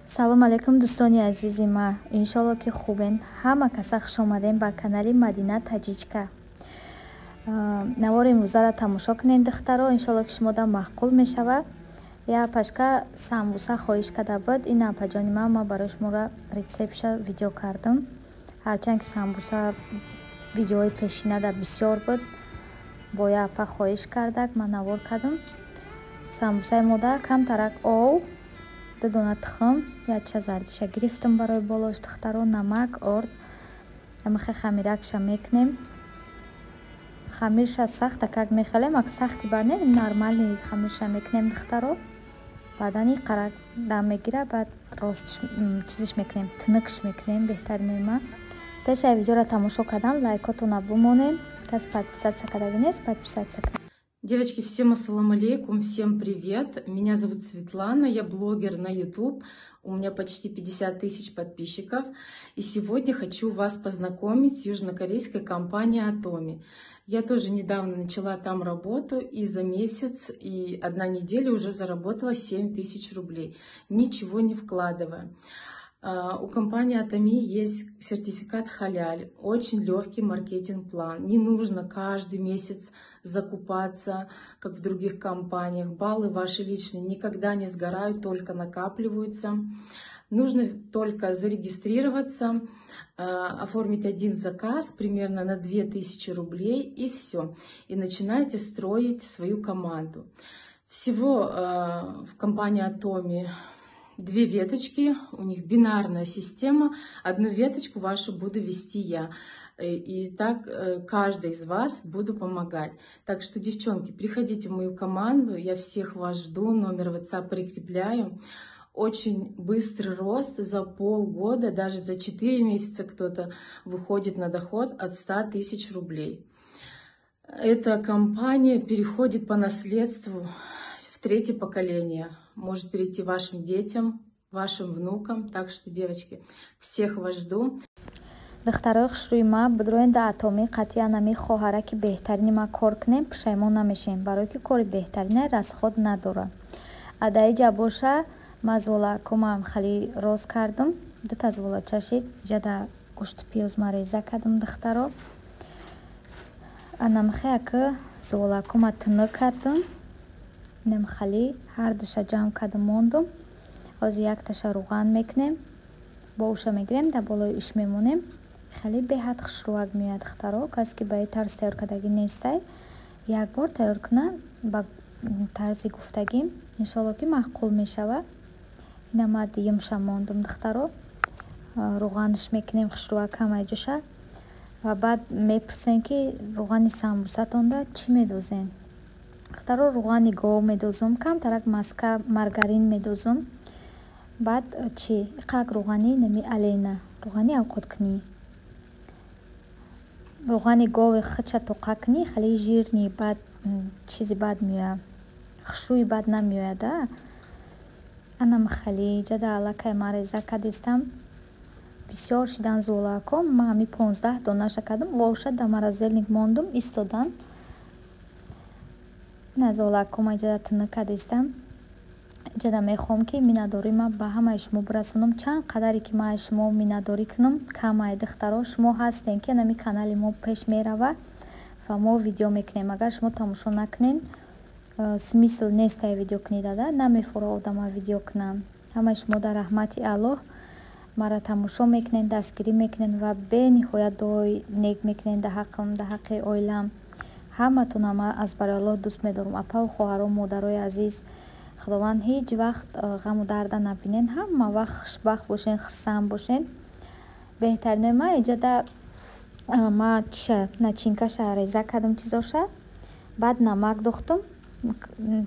Салом алейкум, дӯстони азизи ма. Иншолло, ки хубен. Ҳама каса хушомадем ба канали Мадина Таҷичка. Навори имрӯзаро тамошо кунед, духтаро. Иншолло, ки шумода маъқул мешавад. Я пашка самбуса хоҳиш карда буд. Ин апаҷони ман, ма барои шуморо рецептша видео кардам. Ҳарчанд ки самбуса видеоҳои пешинада бисёр буд, бо я апа хоҳиш кардак, ман навор кардам. Самбусаи мода камтарак ов, ду дона тухм, якча зардиша гирифтам барои болош, духтаро, намак, орд. Амихе хамиракша мекунем. Хамирша сахта как мехелем, ак сахти бад не, нормальный хамирша мекунем, духтаро. Баъдан иқарак дам мегира, баъд рост чизиш мекунем, тунукш мекунем. Беҳтаринои ма, пешаи видеоро тамошо кардан лайкотона бумонем. Кас подписаться кардаги нест, подписаться кунед. Девочки, всем ассаламу алейкум, всем привет. Меня зовут Светлана, я блогер на YouTube. У меня почти 50 тысяч подписчиков. И сегодня хочу вас познакомить с южнокорейской компанией Атоми. Я тоже недавно начала там работу и за месяц и одна неделя уже заработала 7 тысяч рублей, ничего не вкладывая. У компании Атоми есть сертификат халяль, очень легкий маркетинг-план. Не нужно каждый месяц закупаться, как в других компаниях. Баллы ваши личные никогда не сгорают, только накапливаются. Нужно только зарегистрироваться, оформить один заказ примерно на 2000 рублей, и все. И начинаете строить свою команду. Всего в компании Атоми две веточки, у них бинарная система. Одну веточку вашу буду вести я. И так каждый из вас буду помогать. Так что, девчонки, приходите в мою команду, я всех вас жду, номер WhatsApp прикрепляю. Очень быстрый рост за полгода, даже за 4 месяца кто-то выходит на доход от 100 тысяч рублей. Эта компания переходит по наследству в третье поколение. Может перейти вашим детям, вашим внукам. Так что, девочки, всех вас жду. Духтарои хушрӯи ма, бидроен да Атомӣ, қатъиян ами хоҳараки беҳтарини ма кор кунем, пушаймон намешем, барое ки кори беҳтарине, расход надорад. Адаиҷа боша, ма золакомам хали рост кардам, дута золача шид. Иҷа гӯшти пиёз ма реза кардам, духтаро. Анамхе ака золакома тунук кардам, инам хали ҳардуша ҷамъ кардам, мондум. Ҳозир якташа руған мекунем, бо уша мегирем, дар болои иш мемонем. Хеле беҳад хушрӯак меояд, духтаро. Касе ки ба ин тарз тайёр кардагӣ нестай, як бор тайёр кунад ба тарзи гуфтагим, иншолло, ки маъқул мешавад. Ина ма дуюмша мондум, духтаро, руғанш мекунем хушрӯак ҳамаи ҷоша. Ва баъд мепурсем, ки руғани самбусатонда чӣ медозем? Духтаро, руғани гов медозум, камтарак маска, маргарин медозум, баъд чӣ, иқак руғани нами Алена, руғани авқоткунӣ. Руғани гови худша тоқа кунӣ, хеле жирный, баъд чизи бад меояд, хушрӯи бад намеояд. А анам хеле иҷада аллакай ман реза кардистам. Бисёр шидан золако, ман ҳами 15 донаша кардам, воша дар морозильник мондум, истодан. Ина золакома иҷада тунук кардистам. Иҷада мехоҳам, ки миннатдории ман ба ҳамаи шумо бирасонам. Чанд қадаре ки ман аз шумо миннатдорӣ кунам, камае, духтаро. Шумо ҳастем, ки анами канали мо пеш меравад ва мо видео мекунем. Агар шумо тамошо накунед, смысл нестай видео кунидада, намефура одама видео кунам. Ҳамаи шумо дар раҳмати Аллоҳ. Маро тамошо мекунед, дастгирӣ мекунед ва бениҳоят дуои нек мекунед дар ҳаққам, дар ҳаққи оилам. Ҳаматонам ман аз барои Аллоҳ дӯст медорам, апаву хоҳаро, модарои азиз. Худованд ҳеҷ вақт ғаму дарда набинед, ҳама вақт хушбахт бошед, хурсанд бошед. Беҳтаринои ман, иҷада ма чиша, начинкаша реза кардам, чизоша, баъд намак дохтум.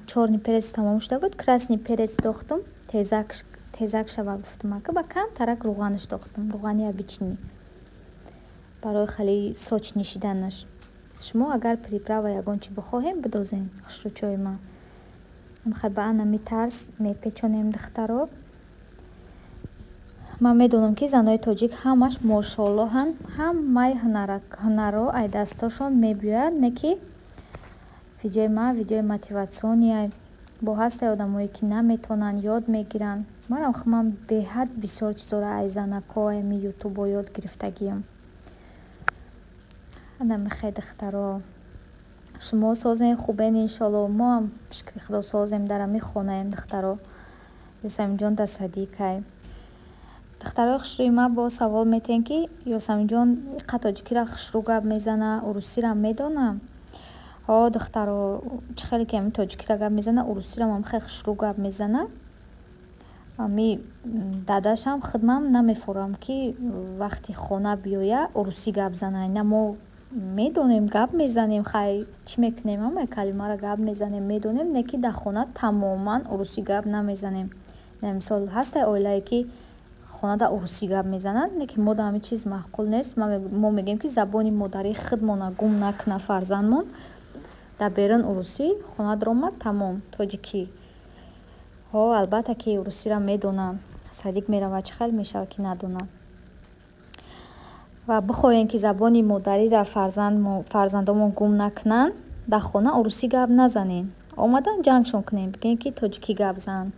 Чёрный перец тамом шуда буд, красный перец дохтум, тезак шава гуфтум ака. Ба камтарак руғанаш дохтум, руғани обычный, барои хеле сочный шиданаш. Шумо агар приправа ягон чи бихоҳем, бидозем, хушрӯчои ман. Ба анами тарз мепечонем, духтаро. Ман медонам, ки занои тоҷик ҳамаш мошоаллоҳанд, ҳамаи ҳунарҳо ай дастошон мебиёяд. Не ки видеои ман видеои мотивационный. Бо ҳастае одамое, ки наметонанд, ёд мегиранд. Манам худман беҳад бисёр чизоро ай занако, ами ютубо ёд гирифтагиам. Ана михе, духтаро, шумо созен, хубен, иншолло. Моам, шукри Худо, созем, дар ами хонаем, духтаро. Ёсаминҷон да садикай. Духтарои хушрӯи ма, бо савол метиҳем, ки Ёсаминҷон иқа тоҷикиро хушрӯ гап мезана, урусиро медона? Ҳо, духтаро, чӣ хеле ки ами тоҷикиро гап мезана, урусиро ам хеле хушрӯ гап мезана. Ами дадашам худмам намефорам, ки вақти хона биёя, урусӣ гап зана. Ина мо медонем, гап мезанем, хай, чӣ мекунем, ҳамаи калимаро гап мезанем, медонем, не ки дар хона тамоман урусӣ гап намезанем. Мисол, ҳастае оилае, ки хонада урусӣ гап мезананд, не ки мо да ҳамин чиз маъқул нест. Мо мегӯем, ки забони модарии худмона гум накуна фарзандмон. Дар берун урусӣ, хона даромад, тамом тоҷикӣ. Ҳо, албатта, ки урусиро медонам, садик меравад, чӣ хел мешавад, ки надонам? Ва бихоҳем, ки забони модариро фарзандомон гум накунанд, дар хона урусӣ гап назанем. Омадан, ҷангшон кунем, бигӯем, ки тоҷикӣ гап зан.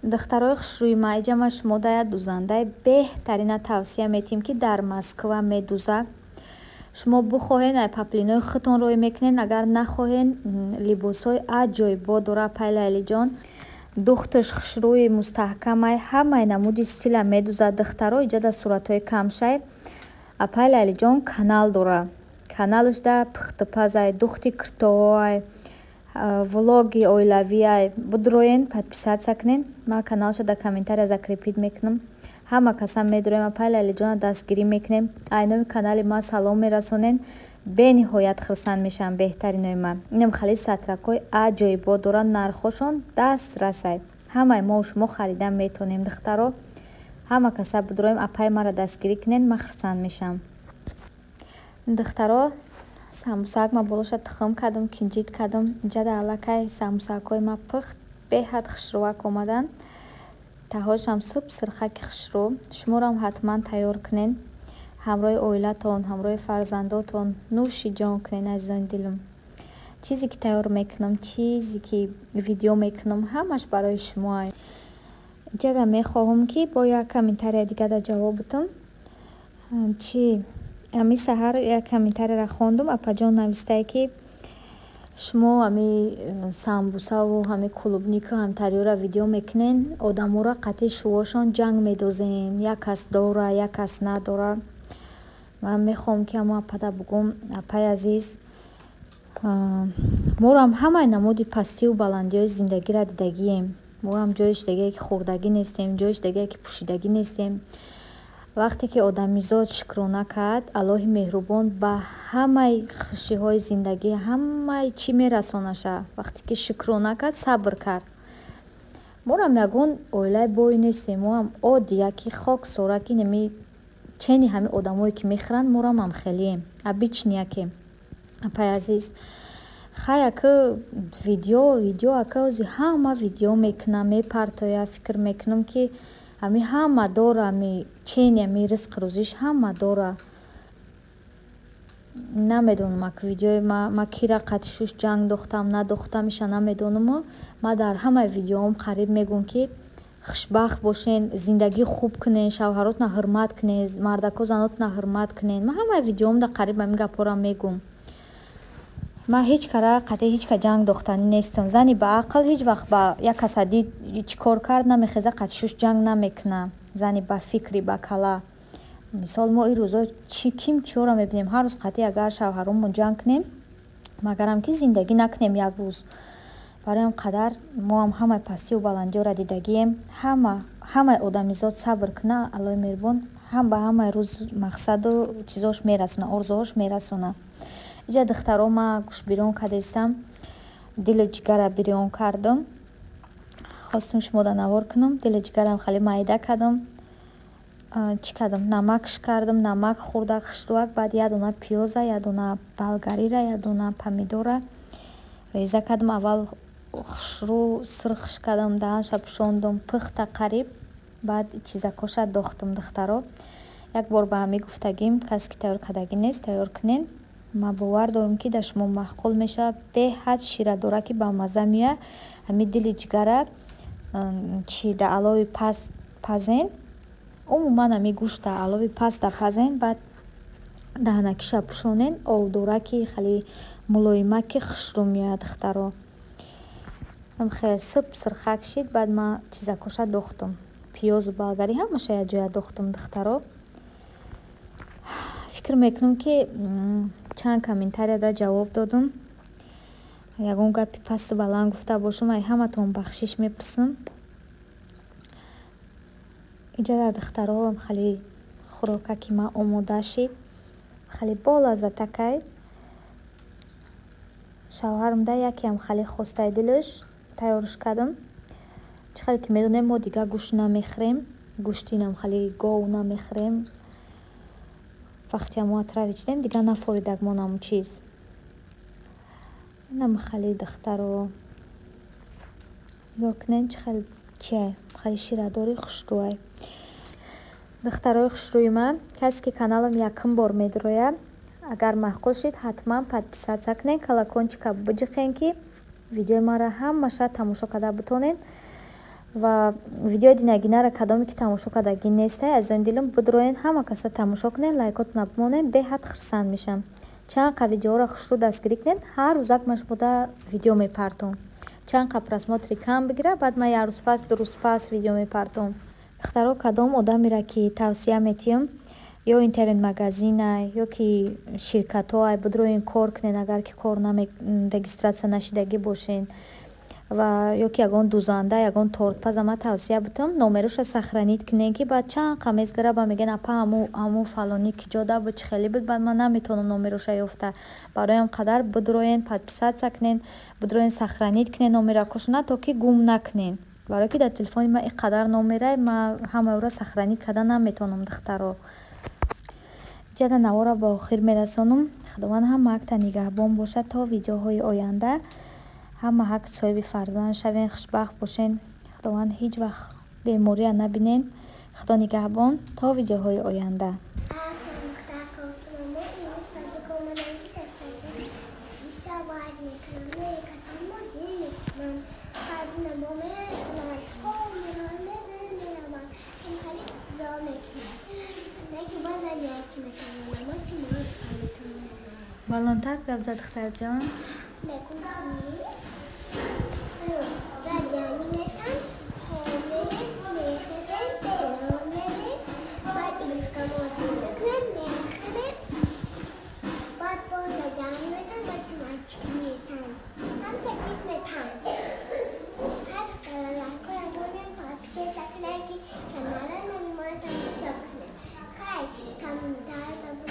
Духтарои хушрӯи ма, иҷа ма шумо да як дузандаи беҳтарина тавсия метиҳем, ки дар Москва медуза. Шумо бихоҳен, ай паплинои худтон рой мекунен, агар нахоҳен, либосҳои аҷоибот дора апай Лайлиҷон. Духташ хушрӯи мустаҳкамай, ҳамаи намуди стила медузад. Духтаро, иҷа дар суратҳои камшай апай Лайлиҷон канал дора. Каналаш да пухтупазай, духти киртоҳоай, влоги оилавиай. Бидроен, подписаться кунен. Ман каналаша дар комментария закрепить мекунам. Ҳама каса медроем, апай Лайлиҷона дастгирӣ мекунем. Ай номи канали ман салом мерасонен, бениҳоят хурсанд мешавам. Беҳтаринои ман, инам хеле сатракҳои аҷоибот доранд, нархҳошон дастрасай, ҳамаи мо шумо харида метонем. Духтаро, ҳама каса бидроем, апай маро дастгирӣ кунен, ман хурсанд мешавам. Духтаро, самбусак ма болоша тухм кардам, кинҷит кардам. Инҷада аллакай самбусакҳои ма пухт, беҳад хушрӯвак омаданд, таҳошам суп сирхаки хушрӯ. Шуморо ҳатман тайёр кунен, ҳамроҳи оилатон, ҳамроҳи фарзандотон нӯши ҷон кунен. Азизони дилам, чизе ки тайёр мекунам, чизе ки видео мекунам, ҳамаш барои шумо. Иҷада мехоҳам, ки бо як комментария дига да ҷавоб битам. Чи ами саҳар як комментарияро хондум, апаҷон навистае, ки шумо ами самбусаву ҳами клубника ҳамтариёра видео мекунен, одаморо қатъи шувошон ҷанг медозен, як кас дора, як кас надора. Ман мехоҳам, ки ҳамо апада бугӯм: апаи азиз, морам ҳамаи намуди пастиву баландиҳои зиндагиро дидагием. Моам ҷои шидагие, ки хӯрдагӣ нестем, ҷои шидагие, ки пӯшидагӣ нестем. Вақте ки одамизод шукрона кард, Аллоҳи меҳрубон ба ҳамаи хушиҳои зиндагӣ, ҳамаи чӣ мерасонаша. Вақте ки шукрона кард, сабр кард. Морам ягон оилаи бой нестем, моам оддияки хоксораки неми чени ҳами одамое, ки мехӯранд, морам ҳамхелием, обычный якем. Апай азиз, хай, ака, видео, ака, ози ҳама видео мекунам, мепартоя. Фикр мекунам, ки ами ҳама дора, ами чени ами ризқ рӯзиш ҳама дора. Намедонам, ак видеои ма кира қатъи шуш ҷанг дохтам, надохтам, иша намедонаму. Ма дар ҳамаи видеоам қариб мегӯм, ки хушбахт бошен, зиндагӣ хуб кунен, шавҳаротона ҳурмат кунен, мардако занотона ҳурмат кунен. Ман ҳамаи видеоамда қариб ҳамин гапҳоро мегӯм. Ман ҳеҷ кара қатъи ҳеҷ ка ҷанг дохтанӣ нестам. Зани баақл ҳеҷ вақт ба як каса дид, чӣ кор кард, намехеза, қатъи шуш ҷанг намекуна. Зани ба фикри ба кала. Мисол, мо ин рӯзо чӣ, ким чиёро мебинем ҳар рӯз. Қатъи агар шавҳаромон ҷанг кунем, магарам ки зиндагӣ накунем як рӯз. Барои ҳам қадар моам ҳамаи пастиву баландиҳоро дидагием. Ҳама, ҳамаи одамизод сабр куна, Аллоҳи меҳрубон ҳам ба ҳамаи рӯз мақсаду чизош мерасона, орзуҳош мерасона. Иҷа, духтаро, ма гӯшбирён кардастам, дилу ҷигара бирён кардам. Хостум шумода навор кунам. Дилу ҷигарам хеле майда кардам. Чӣ кардам? Намакш кардам, намак хӯрда хушрӯак. Баъд як дона пиёза, як дона болгарира, як дона помидора реза кардам. Аввал хушрӯ сирхш кардам, даҳанша пӯшондум, пухта қариб, баъд чизакоша дохтам. Духтаро, як бор ба ҳамин гуфтагим, касе ки тайёр кардагӣ нест, тайёр кунен. Ман бовар дорам, ки дар шумо маъқул мешавад. Беҳад ширадора, ки ба мазза меояд. Ҳамин дили ҷигара чи дар алови паст пазен, умуман ҳамин гӯшта алови паста пазен, баъд даҳанакиша пӯшонен, овдораки хеле мулоимаки хушрӯ меояд, духтаро. Хеле сып сирхак шид, баъд ман чизакоша дохтам. Пиёзу болгарӣ ҳамаша якҷоя дохтам, духтаро. Фикр мекунам, ки чанд комментарияда ҷавоб додам. Ягон гапи пасту баланд гуфта бошам, ай ҳаматон бахшиш мепурсам. Иҷада, духтаро, хеле хӯрокаки ман омода шид. Хеле болаззатакай. Шавҳарам да якеам хеле хостаи дилаш тайёрш кардам. Чӣ хеле ки медонем, мо дигар гӯшт намехӯрем, гӯшти инам хеле гов намехӯрем. Вақте мо отравить шудем, дигар нафоридагмон ҳамун чиз. Инам хеле, духтаро, нигоҳ кунед, чӣ хел чиай, хеле ширадори хушрӯай. Духтарои хушрӯи ман, касе ки каналам якум бор медирояд, агар маъқул шид, ҳатман подписаться кунед, колокольчика биҷиқен, ки видеои маро ҳамаша тамошо карда битонед. Ва видеои динагинаро кадоме ки тамошо кардагӣ нестай, азизони дилам, бидроен, ҳама каса тамошо кунед, лайкотона бимонед, беҳад хурсанд мешавам. Чанд қа видеоро хушрӯ дастгирӣ кунед, ҳар рӯзак ман шумода видео мепартом. Чанд қа просмотри кам бигира, баъд ман як рӯз пас, 2 рӯз пас видео мепартом. Духтаро, кадом одамеро ки тавсия метиҳам, ё интернет-магазинай, ё ки ширкатҳоай, бидроен, кор кунед, агар ки кор регистрация нашидагӣ бошед, ва ё ки ягон дузанда, ягон тортпаза ман тавсия бутам, номероша сохранить кунед, ки баъд чанд қа мезгара, ба мегӯянд: «Апа, ҳамун фалонӣ ки ҷо да буд, чӣ хеле буд?» Баъд ман наметавонам номероша ёфта. Барои ҳам қадар бидроен, подписаться кунед, бидроен, сохранить кунед номеракошона, то ки гум накунед. Барое ки дар телефони ман ин қадар номерай, ман ҳамаи ӯро сохранить карда наметавонам, духтаро. Иҷада наворро ба охир мерасонам. Худованд ҳама ҳақта нигаҳбон бошад то видеоҳои оянда. Ҳама ҳақ соҳиби фарзанд шавен, хушбахт бошен. Худованд ҳеҷ вақт бемория набинен. Худо нигаҳбон то видеоҳои оянда. Баландтар гап зад, духтарҷон. Мегум, ки задание метам, хоб мерем, мехезем, берун мерем, баъд игрушка бозӣ мекунем, мехӯрем, баъд боз задание метам, баъд чимачки метан, ҳам катис метан. Ҳар лайкоя монем, подписаться кунед, ки канала нави мо тамошо кунед. Хай, комментарий.